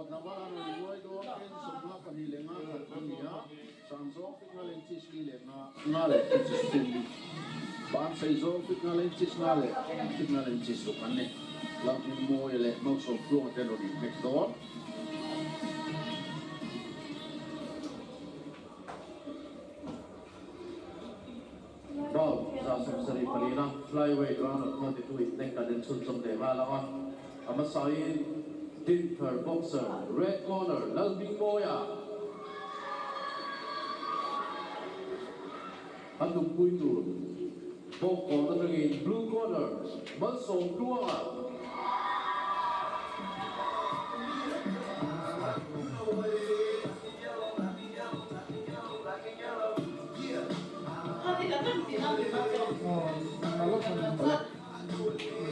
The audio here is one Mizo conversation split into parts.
Tlangval an rawn inguai dawn kg 52 leh 1 an ni a, sang zawng fit nga leh inches li leh nga, nga leh inches thum, ban sei zawng fit nga leh inches nga leh fit nga leh inches ruk an ni. Lalhmingmawia leh Malsawmtluanga te an rawn inhnek dawn. Round 74 na flyweight round of 32 inhnek kan en chhunchawm leh nghal ang a, a hmasain Dinthar boxer red corner Lalhmingmawia a hnukpui tur bawngkawn atangin blue corner Malsawmtluanga.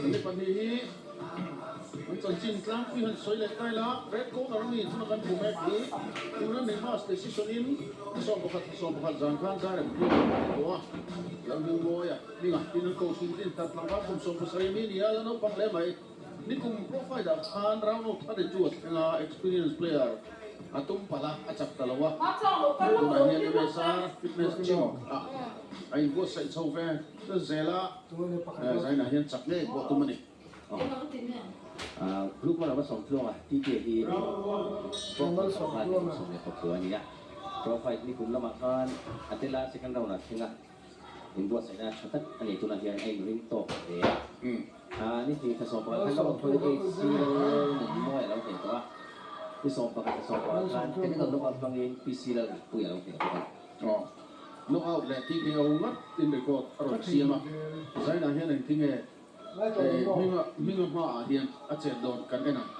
Ni pahnih hi an chanchin tlangpui han sawi leh tai la, Red Corner ami chhuna kan hmu mek hi tuna Neymar decision in ni 11 thla 11 zan khan Zairem tluang a ni tawh a, Lalhmingmawia hminga tin an kohhrin tin tar tlangval kum 17 mi nia la naupang hle mai. Nikum profile ah khan round of 32 a thleng a, experience player a tum palh a, a chak ta lo a. Tunah hian MSR Fitness Gym ah a inbuatsaih chho ve zel a, zainah hian chak ngei pawh a tum a ni. Blue Corner va sawmtluang a, TK hi Pro Fight khan 19 a ni a. Pro Fight nikum lamah khan a tel a, second round ah thleng a. Inbuatsaihna tha tak a ni. Tunah hian a inring tawk hle a. Ni hnih thla 11 khan ka rawn thawi AC Nunmawi a lo hneh tawh a. Ni 11 thla 11 khan technical knockout hmangin PC Lalrinpuii a lo hneh bawk a. Aw, knockout leh TKO ngat in record a rawn siam a. Zainah hian engtinge hminga hminga hmaah hian a chet dawn kan en ang.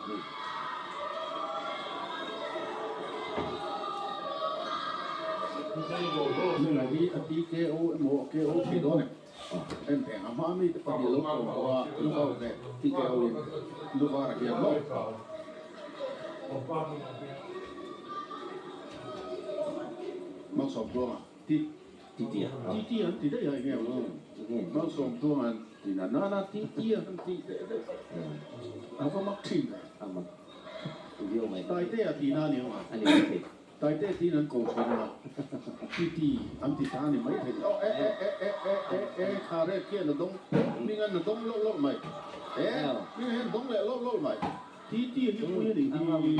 Hminga hi a TKO emaw a KO thei dawn em? En teh ang, a hma mite pahnih lo tlawm tawh a, knockout leh TKO in Luvara hian maw? Malsawmtluanga ti. Titi a. Titi an ti daih a enge awm Enge? Malsawmtluanga an ti na nana titi a han tih teh daih a va mak thin ve. A mak viau mai. Taitea tih na a ni ang a. A ni mai thei. Taitea tiin an ko thin a, titi an ti ta a ni mai thei. Aw e e e e e e e kha red khian a dawng hming an a dawng lawlh lawlh mai. E hming hian dawng leh lawlh lawlh mai. Titi hi pui a nih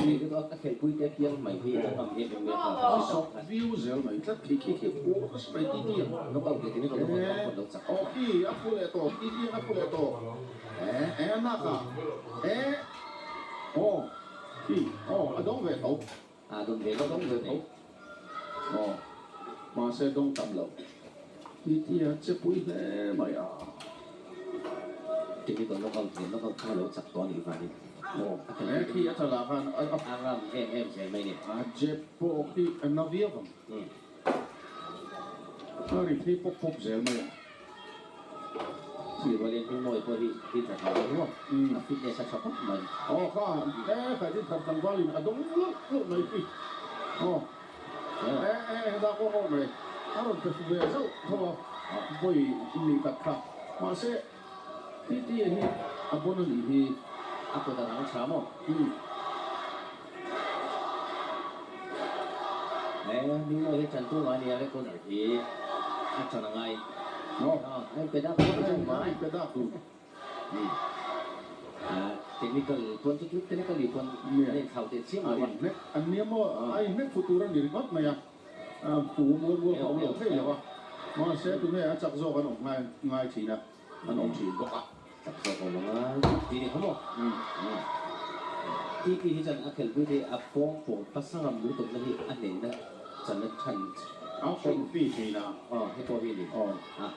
hi. A khelhpui te piang mai hi a ngam em em mai a. A sawk viu zel mai tlat khi khi khi phu nasa mai titi ang. Knockout leh tih knockout a phawt lo chak. Aw khi a phu leh tawh titi ang a phu leh tawh. E e a nak a e aw khi aw a dawng ve tho. A dawng ve A dawng ve tho. Aw mahse dawng tam lo. Titi a che pui hle mai a. Technical knockout leh knockout kha lo chak tawh a nih vangin. Aw he khi a chalah khan a A ngam em em zel mai ni. A jab pawh khi a na viau ang. A ri phei pawp pawp zel mai a. Khi rualin Hmingmawii pawh hi din thar tlangval ni maw? A fitness a tha khawp mai. Aw kha e khai din thar tlangvalin a dawng lawlh lawlh mai khi. Aw e e heta kawng awk mai a rawn pe fu ve zauh tho a vawi ni tak kha. Mahse Titi hi a bon a nih hi. A kut a rang tha maw? He Hmingmawii hi tantu ngai nia Red Corner hi a tan a ngai. Maw? A inpe dak duh a zawng mai. A inpe dak duh. Technical pawn chu technically pawn a inthlau teh chiam lo a. A inhnek an nia maw? A inhnek fu tur a ni ringawt mai a. Pu mual mual kha awm lo thei lo a. Mahse tunge a chak zawk an awm ngai ngai thin a. An awm thin bawk a. Chak zawk awm ang a tih ni kha maw? TP hi chuan a khelhpui te a pawng pawng pasangam lutuk na hi a hnehna chan a than. A hrawn pi thin a. Aw hei pawh hi a ni. Aw. A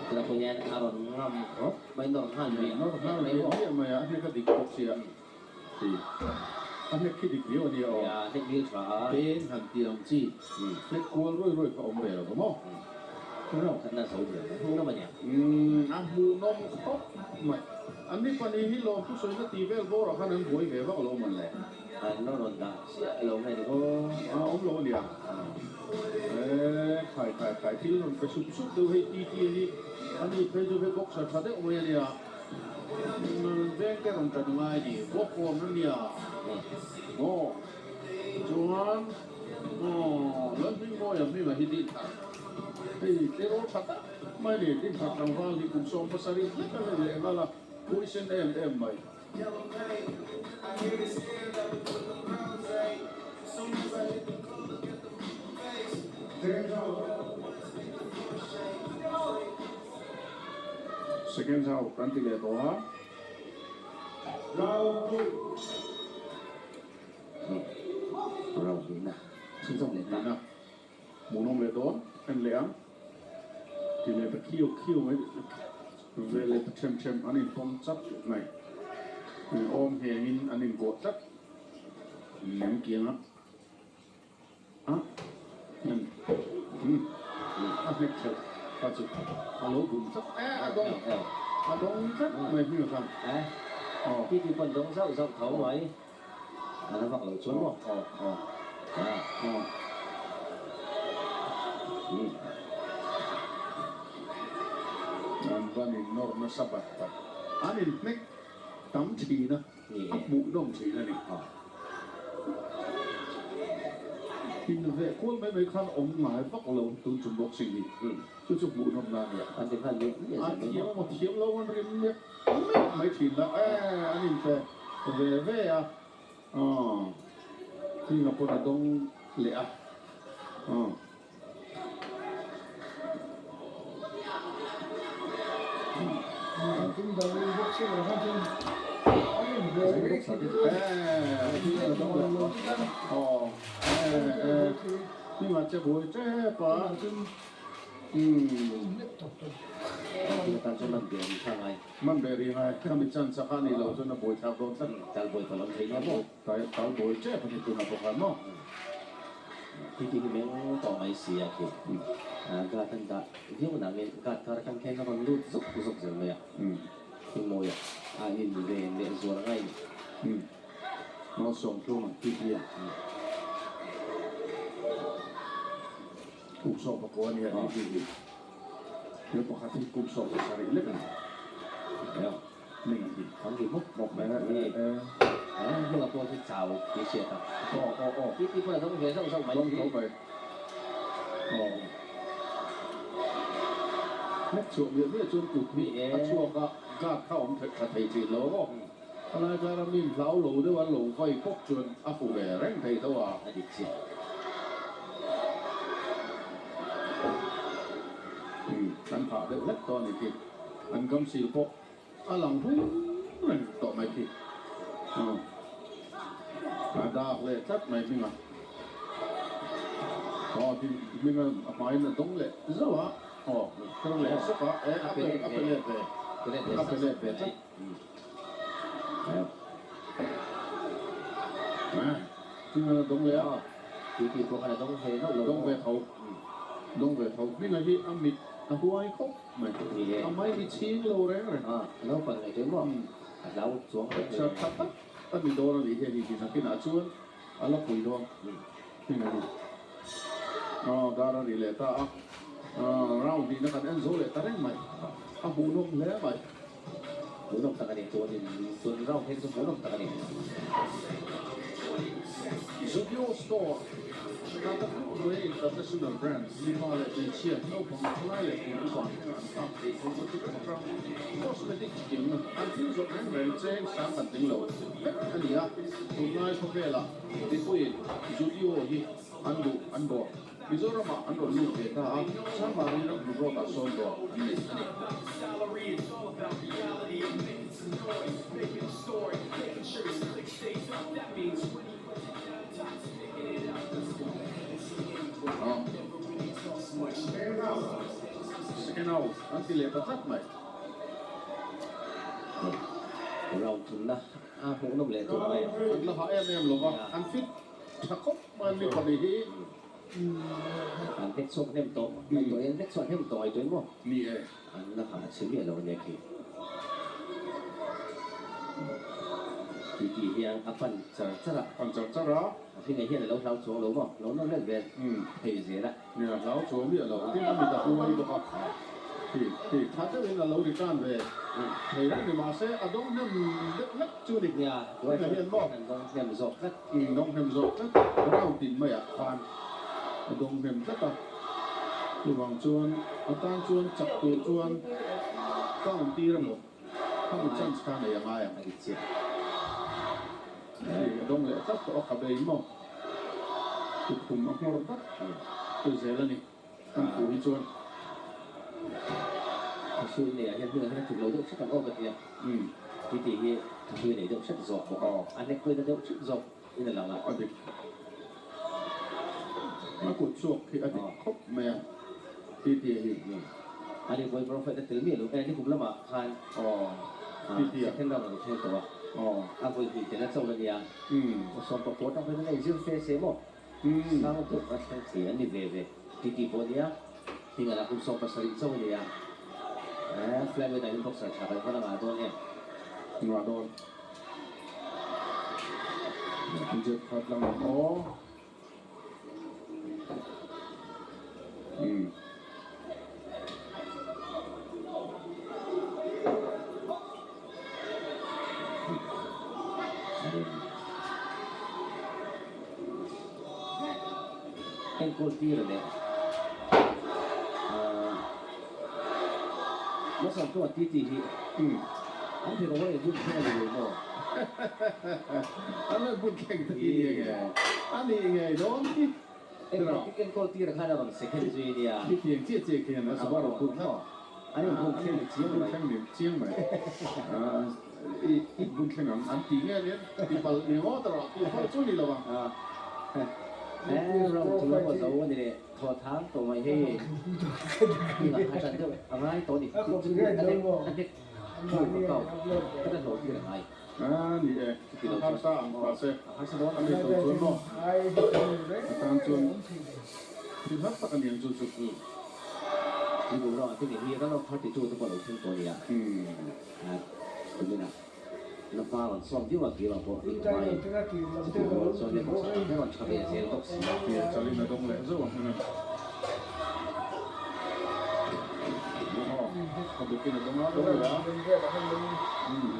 tunah pawh hian a rawn ngam khawp mai nawr nghal miah Nawr nghal mai miah maw? miah mai a, a hnek a dik bawk sia. Ti. A hnek khi dik viau a nia aw. Nia, hnek ngil tha a. Peng han ti ang chi. Hnek kual ruai ruai kha awm ve lo maw? Round khatna zo diam mai. Hmuhnawm a nia. Umm, a hmuhnawm khawp mai. An ni pahnih hi lawm thusawina tih vel bawrah khan an buai ve vak lo mawn le. An la rawn dah chiah lo nge ni aw. A awm lo a nia. Eee, khai khai khai thil rawn pe sup sup deuh hei TT hi. Ani phei chu hei boxer tha deuh mai a nia. Veng te rawn tan ngai ni, Bawkawn a nia. Aw, chuan aw Lalhmingmawia hminga hi din thar. Hei tirawl tha tak mai ni, din thar tlangval hi kum 70 hlek a ni leh nghal a, puisen em em mai. Second round kan ti leh tawh a. Round hnihna chhunzawm leh ta. Hmuhnawm leh dawn en leh ang ti leh ta khiu khiu mai ve leh ta them them an inpawm chat mai in awm nghengin an inkuah tlat nem kiang a a nem a hnek thelh kha chu a lo bum tlat e a dawng a dawng tlat mai hming khan aw ti ti pawn dawng zauh zauh tho mai. A la vak lo chuan maw? Aw aw aw. An van in nawr nasa bat bat. An in hnek tam thin a, a hmuh nawm thin a ni. In veh kual mai mai khan awm ngai vak lo tun chung boxing hi. Chu chu hmuh nawm na a nia. An ti nghal miah miah zel mai maw? A thiam emaw thiam lo an rim miah miah mai thin a, e an inpe ve ve a, aw hminga pawn a dawng leh a, aw. Hminga che buai tep a. Man ve rih ngai, khami chan chak a nih loh chuan a buai thlak dawn tlat. Tal buai pawh lo thei nia maw? Tal buai tep a ni tunah bawk a maw? Khi khi hi meng tawh mai si a khi. Guard an dah viau nangin guard kar atang khian a rawn lut zuk zuk zel mai a. Khi mawi a, a in ve leh zual ngai ni. Malsawm tlung ang khi khi a. Kum 14 a nia tih hi hi thil pakhat hi kum 17 lek a ni. Ning hi. An ri mawp mawp mai ni. Hmunah pawh hi chau tih hriat a. Aw aw aw. Tih tih pawh a dawng ve zauh zauh mai Dawng tho mai. Aw. Hlek chhuah miah miah chuan kut hi a chhuak a, guard kha awm tha thei thin lo maw? A lai kara min hlau lo deuh a lo vai pawp chuan a fu ve reng thei tho a. A dik chiah. Umm, kan phah deuh hlek tawh a ni khi. An kam sil pawh a lang hung reng tawh mai khi. Aw, a dak leh tlat mai hming a. Aw, ti hming a hmaiin a dawng leh zauh a. Aw, kar leh sawk a, e a pe a pe let ve, a pe let ve tlat. Hminga dawng leh a. Titi pawh khan a dawng ve nauh lo. Dawng ve tho. Dawng ve tho. Hminga hi a mit a huai khawp mai. A mai hi chhing lo reng reng. A naupang ngaihtuah maw? A hlau chuang reng reng. Tha tak a ni dawn a nih hian hi nakinah chuan a la pui dawn. Hminga hi. Aw dar a ri leh ta a. Round hnihna kan en zo leh ta reng mai. A hmuhnawm hle mai. Hmuhnawm tak a ni chuanin tun round phei chu hmuhnawm tak a ni. Zudio Store, Tata Group hnuaia international brand mipa leh hmeichhia, naupang, thalai leh kum upa thleng an thlak theih thawmhnaw chi hrang hrang, cosmetic chi kim, an thil zawrh reng reng cheng sang kan tling lo vek a ni a, tunlai khawvelah mipuiin Zudio hi an duh an bawh. Mizoramah an rawn lut ve ta a, Chanmari ram hmun road ah sawn dawr an nei a ni. Second out an ti leh ta tlat mai. Round thumna a hmuhnawm leh tur mai. An la hah em em lo va, an fit tha khawp mai mi pahnih hi. An hnek chhuak hnem tawh ngaihtuah in hnek chhuak hnem tawh ngaihtuah in maw? Ni e. An la hah chhe miah lo ania khi. Ti tih hian a pan char char a. Pan char char a. A hringa hian a lo hlau chuang lo maw? Lo nawr let ve thei zel a. Nia, hlau chuang miah lo. Tin a mit a huai bawk a. Khi khi tha deuhin a lo return ve thei reng ni mahse a dawng hnem deuh hlek chu ni. Nia, Tunah hian maw? An dawng hnem zawk tlat. Umm dawng hnem zawk tlat. Round tin maiah khan a dawng hnem tlat a. Chuvang chuan a tan chuan chak tur chuan count tir emaw khami chance kha nei a ngai ang. A dik chiah. Hei a dawng leh tlat tawh a kha bei maw? Tukhum a nghawr dat tu zel a ni. Kan thu hi chuan. Thahrui nei ah hian hmunah hian a tluk lo deuh hret ang aw ka ti a. Ti tih hi thahrui nei deuh hret zawk bawk a. A hnek pawhin a deuh hret zawk in a lang a. A dik. A kut chhuak khi a dik khawp mai a ti tih hi. A ni pawhin prophet a tel miah lo. E nikum lamah khan second round a lo thleng tawh a. A vawi hnih tel a cho la nia. Sawmpakua atang pawhin a inzir fe se maw? Sang deuh a thleng thei an ni ve ve ti tih pawh a nia, hming a kum 70 chauh a nia. Eh, flyweight ah hian boxer tha kan va la ngah dawn em? Ngah dawn. Jet khat lang ang aw. Umm. Enkawl tir a leh Masang chu a ti tih hi an thei lo a bun thleng a ni lo maw? An lo bun thleng ta ti ni nge? A ni ngei dawn hi. Enkawl tir a khan a rawn second zui a nia. Khitiang chiah chiah khian a rawn bun tlat. An inbun thleng ni chiang mai. Bun thleng ni chiang mai. I bun thleng ang an ti nge nen ti palh ni ngawt erawh tih pawh chu ni lo ang. He round chu emaw zo a ni leh thaw thang tawh mai hei hming ah kha tan deuh a ngai tawh a ni a nek a nek thu ka kau ka ta hlawh tir a ngai. A ni e, a harsa ang mahse a harsa dawn a ni tawh chuan maw a tan chuan thil har tak a ni ang chu chu. Ni kum round te hi round of 32 te pawh a lo thleng tawh a nia. Kuminah na hma rawn sawm viau a kir ang pawh i hmai chutih rual chuan leh bawk si rawn tha ve zel bawk si a. Tia chalin a dawng leh zauh ang hming a. Aw, ka bukin a dawng a, dawng leh a.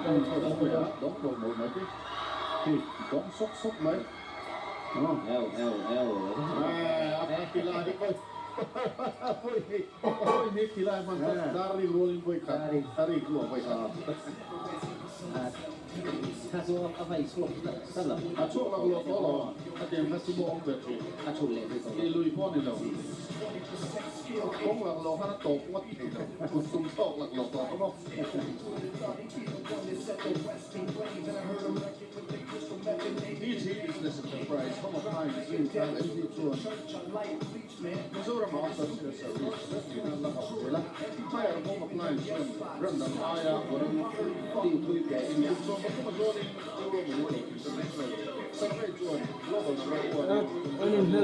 Dawng leh a, dawng tawh mawlh mai te. Hi, dawng sawk sawk mai. Eu, eu, eu. A tilai hi pawi. Pawi ni tilai hman kha dar rik rualin pawi khat a rik luah pawi khat. Kha chu a vai chhuak ta lo. A chhuak lak luah tawh lo a tiang kha chu maw awm ve thin. A chhun leh thei tawh lo. Ti lui pawh ni lo. Kawng lak luah khan a tawp ngawt thei lo. Kut tum tawk lak luah tawh maw. DG Business Enterprise Home Appliance zing khan LG chuan Mizoram ah Social Service rin an la hauh zel a, Higher Home Appliance chuan ram dang aia warranty thui pe in kum 13 a zawnin Euro Monitor International Survey chuan Global Number One in DG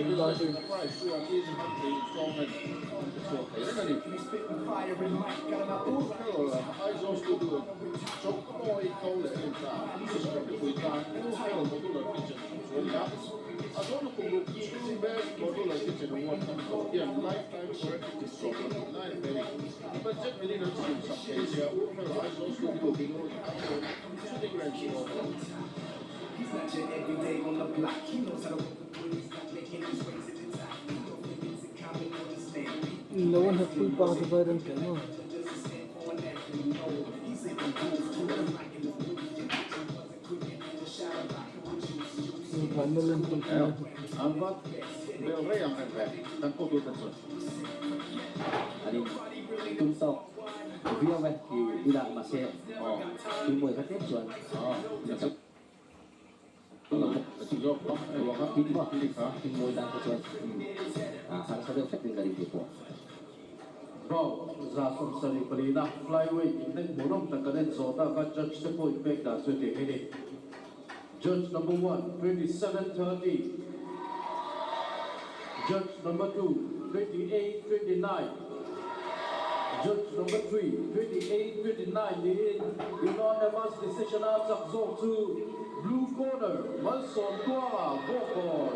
Business Enterprise chuan Easy Monthly Installment an pe chhuak thei reng a ni. Aizawl Studio Chawkmawi ko leh Inta Mizoram mipui tan Urhel Modular Kitchen chung chu a ni a, a zawhna kum ruk chhung Best Modular Kitchen Award kan hlawh hian Lifetime Warranty tih 15 a en ve a ni. Budget milin an siam sak thei zia Urhel Aizawl Studio Binur Thangkawn Shooting Range pawh a awm. Lo a hnawtpui pa chu vai reng tel maw? An va bel rei ang reng ve kan kawtute chu. An in tum tawk viau e ti ila mahse tuimawi kha tlem chuan Tuimawi dan kha chuan harsa deuh hret in ka ring tih pawh. Bout 74 na flyweight inhnek hmuhnawm tak kan en zawh tak a, judge te pawh inpek dan chu tih hi ni. Judge number one, 27 30. Judge number two, 28 29. Judge number three, 28 29 niin unanimous decision a chak zawk chu blue corner Malsawmtluanga Bawkbawn.